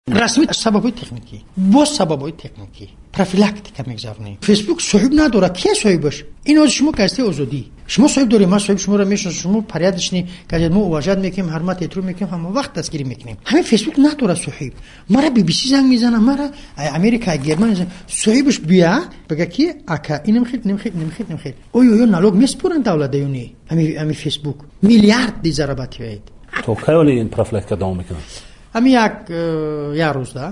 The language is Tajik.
Расмӣ сабабҳои техникӣ, боз сабабҳои техникӣ, профилактика мегзаронем. Фейсбук соҳиб надорад. Кия соҳибаш? Ин ҳозир шумо газетаи Озодӣ, шумо соҳиб доред, ман соҳиб шуморо мешиносам, шумо порядочный газет, мо уважать мекунем, ҳурмат эҳтиром мекунем, ҳама вақт дастгирӣ мекунем. Ҳамин Фейсбук надорад соҳиб. Мара BBC занг мезанад, мара Америка, Германия занг, соҳибаш бия бага ки ака инам хел, инам хел, инам хел, инам хел. Оё ё налог меспоранд давлат ё не? Ҳамин Фейсбук миллиард зарабатывает. То кай оли ин профилактика давом мекунад? Ҳамин як рӯз да.